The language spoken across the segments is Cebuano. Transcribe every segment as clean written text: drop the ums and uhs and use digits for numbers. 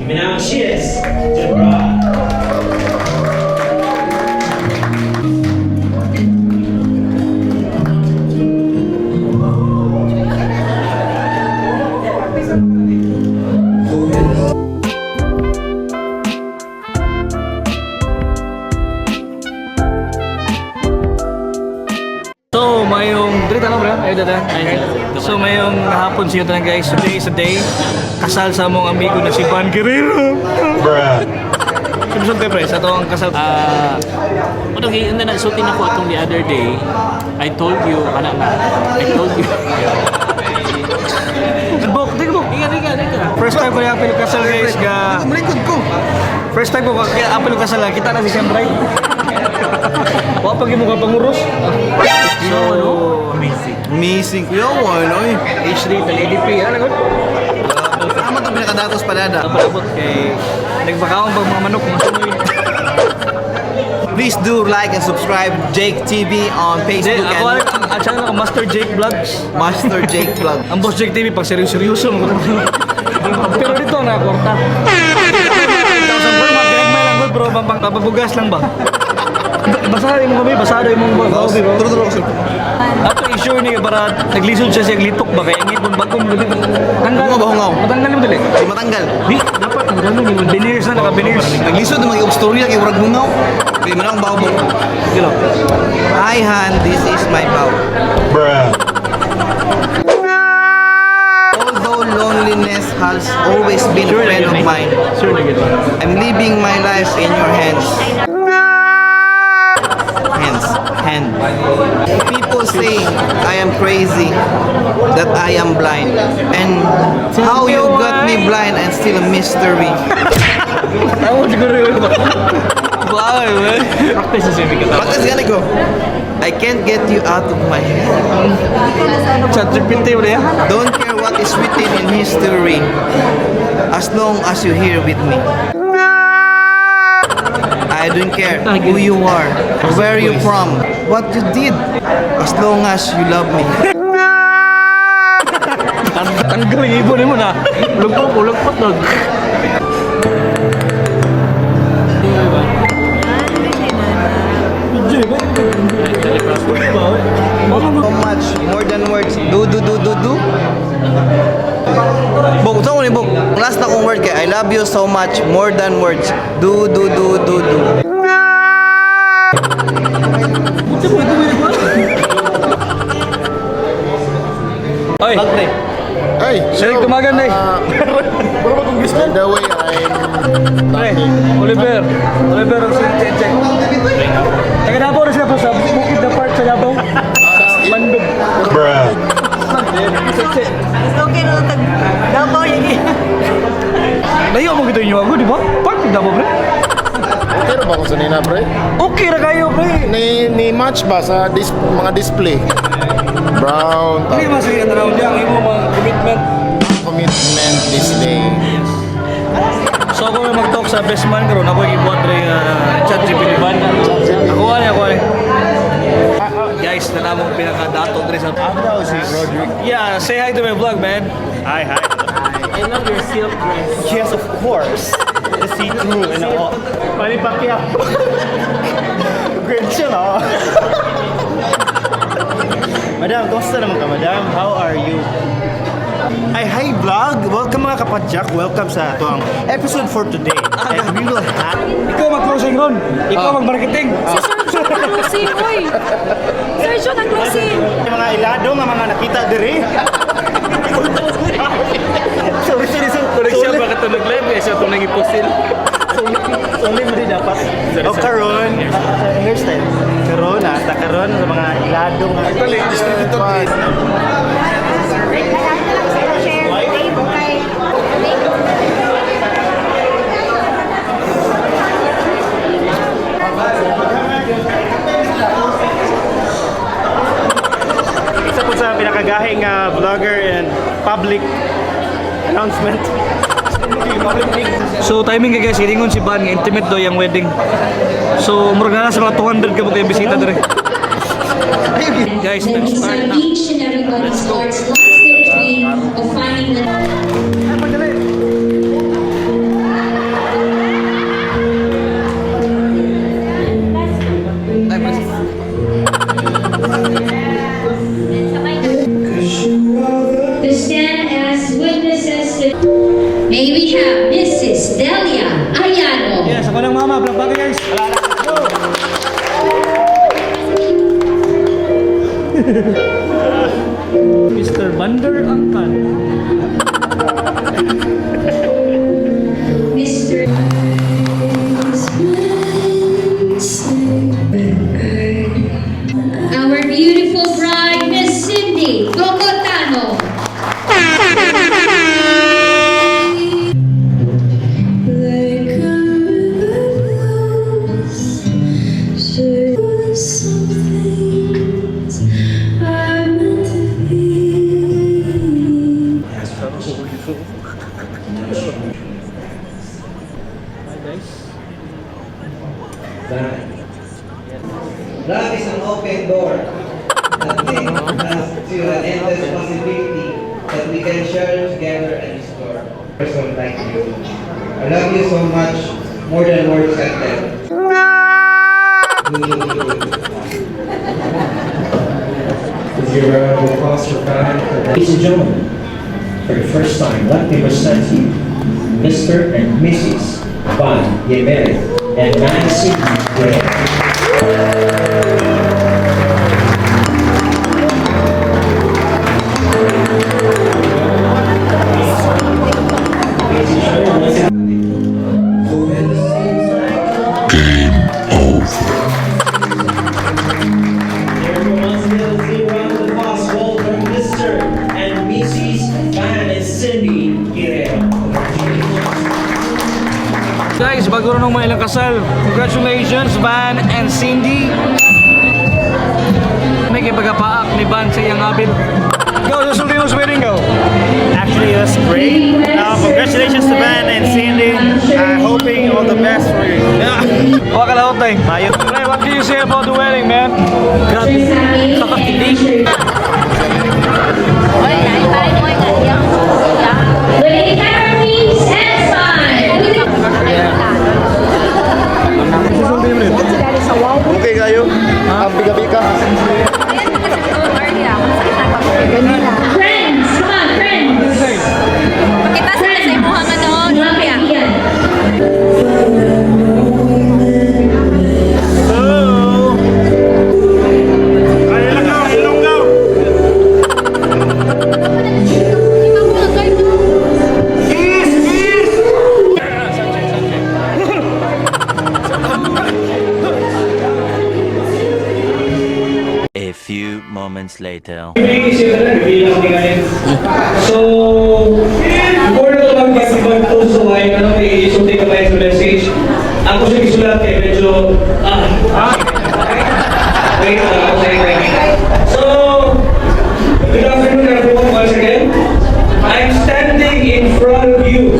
Now she is the bride. So, mayong dito na bro, ay dito. So, mayong hapon siya tanan, guys. Today is a day kasal sa among amigo na si Van Guerrero. Bruh. Sumsum kay pre, sa to ang kasal. Ah, ano kay na nagsulti na ko atong the other day. I told you kana nga. I told you. Bok, di ko. Ika, ika, ika. First time ko yung apil kasal, guys, ga. Malikod ko. First time ko kaya apil kasal, kita na si Siyang Bride. Wa pa gyud mo ka panguros. So, Amazing. Amazing kuya, ano eh. HD 1080p, ano gud? Tama to pinakadatos palada. Abot kay nagbakaon pag mga manok, mga sunoy. Please do like and subscribe Jake TV on Hindi, Facebook ako and ang channel ko Master Jake Vlogs. Master Jake Vlog. Ang Boss Jake TV pag seryoso-seryoso mo. Pero dito na kwarta. 5,000 bro, mga lang bro, papabugas lang ba? Basado mo kami, basado mo ba? Turo turo ko. Ato issue ni para naglisod siya siya litok ba kay ngipon bagong tanggal. Hungaw ba, hungaw? Matanggal mo dili. Di matanggal. Di dapat tanggal mo ni veneers na naka veneers. Naglisod na mag-story kay murag hungaw. Di man akong bawo. Kilo. Hi Han, this is my bow. Bruh. Although loneliness has always been a friend of mine, Sure na gid. I'm leaving my life in your hands. Hands. Hand. People say I am crazy, that I am blind. And how you got me blind and still a mystery. Tawo siguro yun. Wow, man. Practice sa simi ka. What is gonna go? I can't get you out of my head. Chat GPT mo na yan. Don't care what is written in history, as long as you're here with me. I don't care who you are, where you from, what you did, as long as you love me. Tanggal yung ibon mo na. Lugpot, lugpot dog. So much, more than words. Do, do, do, do, do. Bok, saan ko ni Bok? Last na kong word kay I love you so much, more than words. Do, do, do, do, do. Oy, Hey, Sherik tumagan na eh. By the way, I'm Pre, Oliver. Oliver, ang check, check. Taga Davao rin sila po sa Bukid na part sa Davao. Mandog. Bruh. Check, check. Okay no, tag Davao yun. Layo mo gito inyo ako, di ba? Part ng Davao, pre. Okay ra ba kung sa nina, pre? Okay ra kayo, pre. Ni match ba sa mga display? Brown, Hindi mas sige na niya ang imo mga commitment. commitment this day. So ako may mag-talk sa best man karon, ako yung ibuhat rin chat GPT. Ako ani, ako ani. Guys, na namong pinakadato diri sa si Roderick. Yeah, say hi to my vlog, man. Hi, hi. I love your silk dress. Yes, of course. The see-through and all. Manny Pacquiao. Great siya, no? Madam, kumusta naman ka, madam? How are you? Ay, hi vlog! Welcome mga kapadjak. Welcome sa ito ang episode for today. And we will have Ikaw mag-closing ron. Ikaw mag-marketing. Si Sir John ang closing, oy! Sir John ang closing! mga ilado nga mga nakita diri. Sorry, sorry, sorry. Correct siya ba katong nag-live kaya siya itong nangipusil. Sorry mo din dapat. O karon, hairstyle. Karon ta karon sa mga ilado nga. Actually, distributor. Isa po sa pinakagahi nga vlogger and public announcement. So timing kay guys, hilingon si Ban, intimate daw yung wedding. So murag na sa mga 200 ka mo kayong bisita dire. Guys, Then nag-start inside na. each and everybody's hearts lies their dream of finding the Mrs. Delia Ayano. Yes, ako ng mama. Palakpakan, guys. Go! Mr. Bander Angkan. Mr. Our beautiful bride, Miss Cindy Cocotano. Hi, guys. Love is an open door that links us to an endless possibility that we can share together and explore. Person like you. I love you so much, more than words can tell. Let's give a round of applause for Brian. Ladies and gentlemen, for the first time, let me present you Mr. and Mrs. Van Yemeri and Nancy Guerrero. Ladies and gentlemen, let's There we go. Once again, let's give a round of applause. Welcome Mr. and Mrs. Van and Cindy Guerrero. Guys, bago rin ng mga ilang kasal. Congratulations, Van and Cindy. May kipagapaak ni Van sa iyang abil. Go, susulti mo sa wedding, go. Actually, it was great. Congratulations to Van and Cindy. I'm hoping all the best for you. Huwag ka laot, eh. Mayo. Pre, what can you say about the wedding, man? Grabe. Kakakilig. Lady please, and sign. Okay kayo? Ang biga-biga. Friends, come on, friends. Pakita sa sa imuha nga noon. Mga kaibigan. Ay, ilonggo, ilonggo! Kiss, kiss! A few moments later. So, before na ito mag-post sa wine, ano kay isulti ka pa yung message. Ako siya gisulat kay medyo, wait lang ako sa inyo. So, good afternoon, everyone, once again. I'm standing in front of you,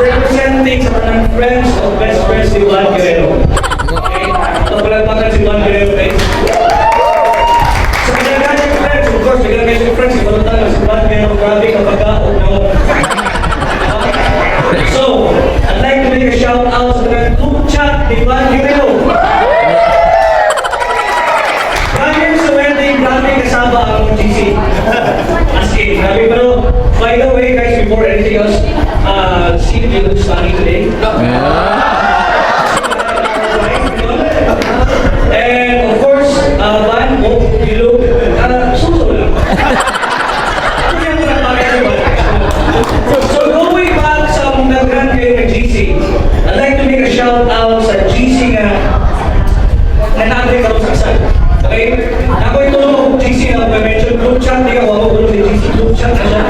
representing sa mga friends of best friends ni Juan Guerrero. Okay? Ito palagpakan si Juan Guerrero, guys. Sa kanyang friends, of course, biglang kayo sa friends, ibang tayo, si Juan Guerrero, grabe kapag kaon, no? So, I'd like to make a shout out sa mga group chat ni Juan Guerrero. Prior sa wedding, grabe kasama ang GC. As in, grabe. Pero, by the way, guys, before anything else, see you looks funny today. And of course, Van, Mo, you look, so-so lang. So going back sa mga grand kayo ng GC, I'd like to make a shout out sa GC nga natagay karon sa kasal. Okay? Ako ito ng GC na mention group chat, di ka wako sa GC group chat na siya.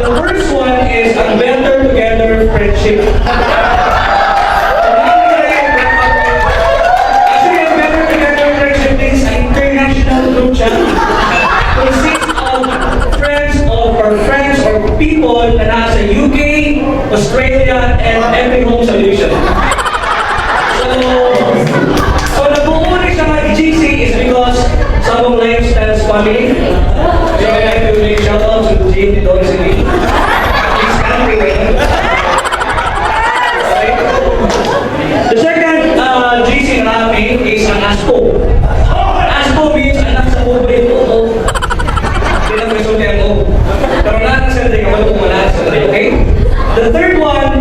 The first one is ang Better Together Friendship. Actually, ang Better Together Friendship is an international group chat. Consists of friends of or friends or people na nasa UK, Australia, and every home solution. So nabuo rin siya nga GC is because sa among lifestyles family. So I'd like to make shout out to Jane Dito City. Please come to. Okay. The second GC na namin is ang ASPO. ASPO means anak sa pobre o. Hindi na may sulti ang O. Pero lahat ng sente, kapag kung wala sa sente, okay? The third one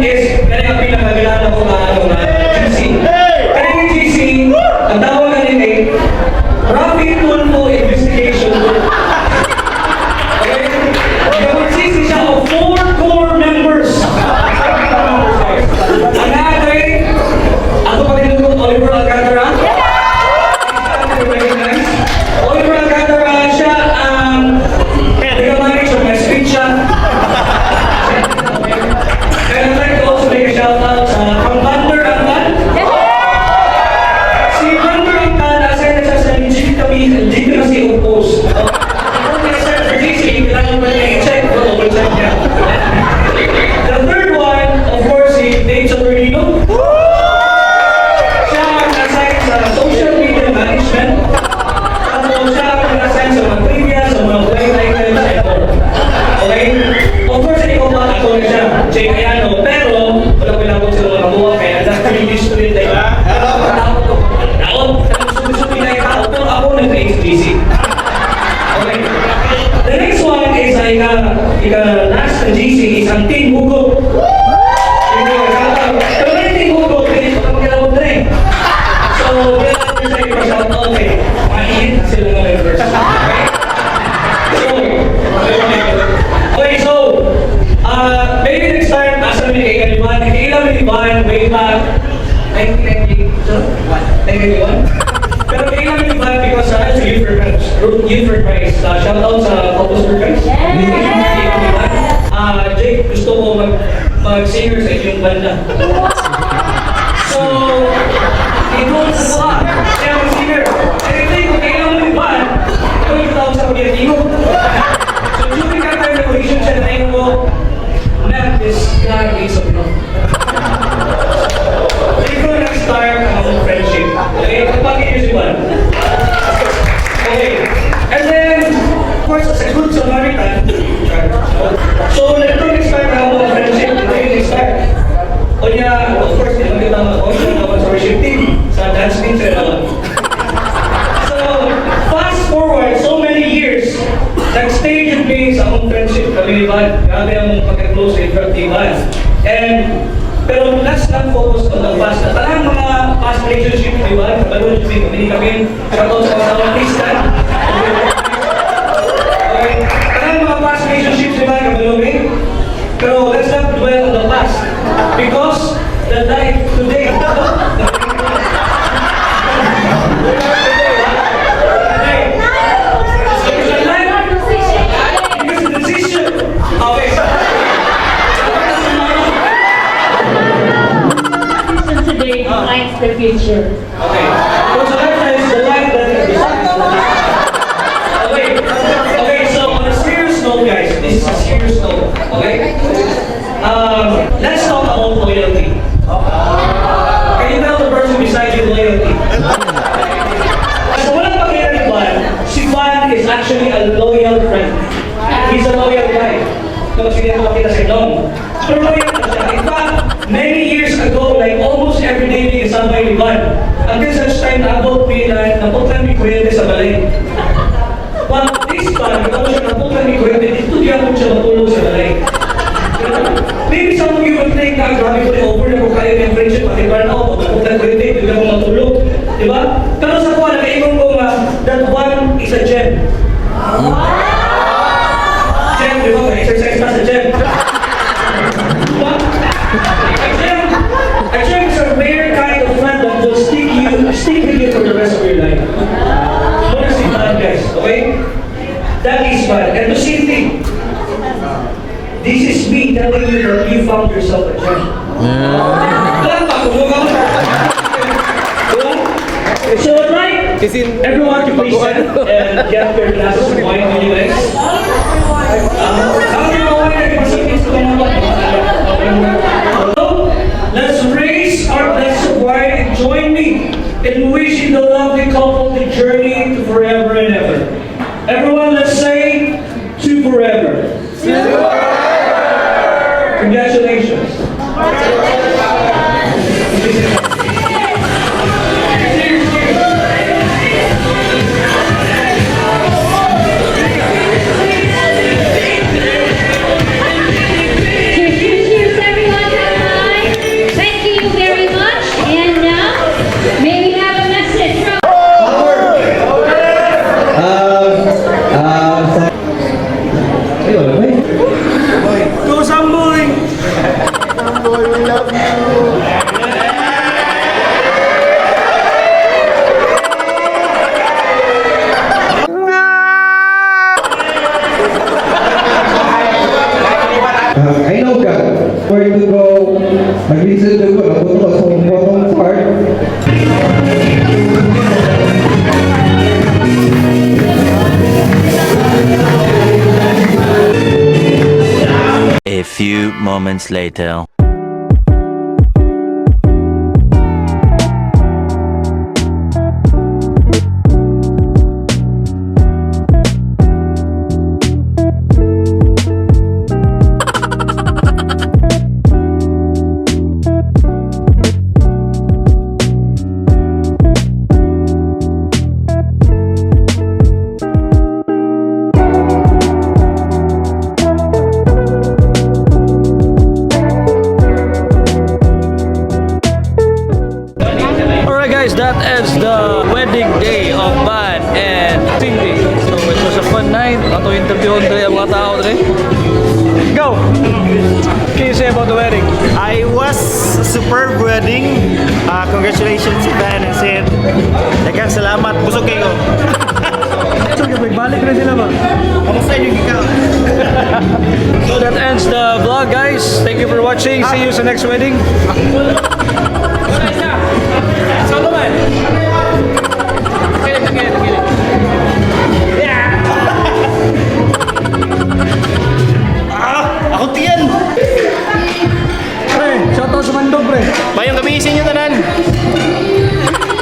busy is ang Team Hugot. Pero may Team Hugot, hindi ko magkilawag na rin. So, kaya sa inyo shout out eh. Mainit sila ng members. Okay? So, okay, so, maybe next time, asa mi kay Kaliban, nagkaila mi ni Van way back 1991. 1991? Pero kaila mi ni Van because sa Youth for Christ, Youth for Christ. Shout out sa Couples for Christ. Yeah. Jake, gusto ko mag-singer sa inyong banda. So, ito sa buha. Kaya mag-singer. And I think kung kailangan mo ni Van, ito yung tawag sa Pagkakino. So during that time, nag-audition siya na mo, "Man, this guy is a pro." Dito nag-start ang among friendship. Okay, kapag niyo si Van. Okay. And then, of course, as a good Samaritan, so, nito nag-start ang among friendship. Ito yung nag-start. O niya, of course, di naman kita mag-audition ako sa worship team, sa dance team, sa naman. So, fast forward so many years, nag-stay jud mi sa among friendship kami ni Van. Grabe ang pagka-close ni Van. And, pero let's not focus on the past. Tanang mga past relationship ni Van, kabalo jud mi, kami ni kami, shoutout sa asawa ni Stan. Okay. Tanang mga past relationships ni Van, kabalo mi. Pero let's not dwell on the past. Because the life today, okay. So the life, because the decision. Okay. Decision today defines the future. Okay. So the life is the life that is. Okay. Okay, so on a serious note, guys, this is a serious note. Okay? Let's talk about loyalty. Can you tell the person beside you loyalty? Sa walang pakita ni Van, si Van is actually a loyal friend. He's a loyal guy. Ito kasi hindi mo makita si Dong. Pero loyal na siya. In fact, many years ago, like almost every day may kasama ni Van. Until such time na abot mi na naputlan mi kuryente sa balay. But this time, ikaw siya naputlan mi kuryente, dito gyapon siya matulog sa balay. Maybe some of you will think na grabe ko over na kung kaya yung friendship, pati burn out, pag naputlan kuryente, hindi ka matulog. Di ba? Pero sa kuha, nakaingon ko nga, that one is a gem. Gem, di ba? Exercise pa sa gym. Diba? A gem is a rare kind of friend that will stick with you for the rest of your life. Muna si Van, guys, okay? That is Van. And to Cindy, this is me telling you that you found yourself a gem. Wala pa, kumuha ka. Diba? So I'd like everyone to please stand and get their glasses of wine with you guys. Ang yung wine ay pasipis ko naman. So, let's raise our glass of wine and join me in wishing the lovely couple the journey to forever and ever. Everyone, let's say to forever. To forever! Congratulations. Cheers, cheers. Cheers, cheers, cheers, everyone. Have fun. Thank you very much. And now, may we have a message from Ayun, okay. Go, Samboy! Boy, we love you. I know ka, where to go, mag-listen to ko, napunta ko sa bottom part. A few moments later. Guys, that ends the wedding day of Van and Cindy. So it was a fun night. Ato interview dre ang mga tao dre. Go! What can you say about the wedding? I was superb wedding. Congratulations, Van and Sid. Daghang salamat. Busog kayo. So, balik na sila ba? Kamusta inyong ikaw? So that ends the vlog, guys. Thank you for watching. See you sa next wedding. Solo man. Kilit, kilit, kilit. Yeah! Ah! Ako tiyan! Pre, shoutout sa Mandog, pre. Maayong gabii sa inyo tanan.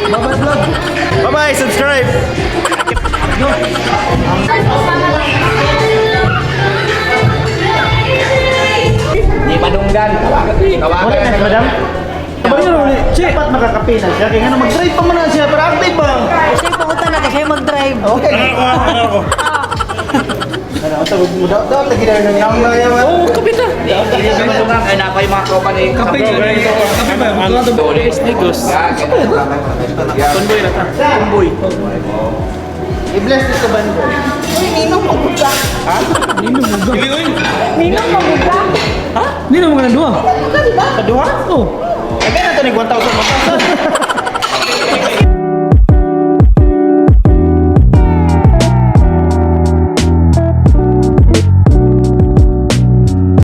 Bye-bye vlog. Bye-bye! Subscribe! Di madunggan. Tawagan. Wala na, madam. Balik na ulit. Che! Dapat makakape na siya. Kaya nga mag-drive pa man na siya. Para active ba? Kasi pangutan na kasi mag-drive. Okay. Ano Ano, sa mo daw daw lagi na nang Oh, kape ta. Ay, napa yung mga tropa ni Kape, kape ba? Magkakato ba? Negos. Convoy na ta. Convoy. I-bless dito ba nito? Uy, ninong mabuga. Ninong mabuga. Ha? Hindi na mga duha. Mabuga, di ba? Kaduha? Oh. Kaya na ito ni 1,000 1,000.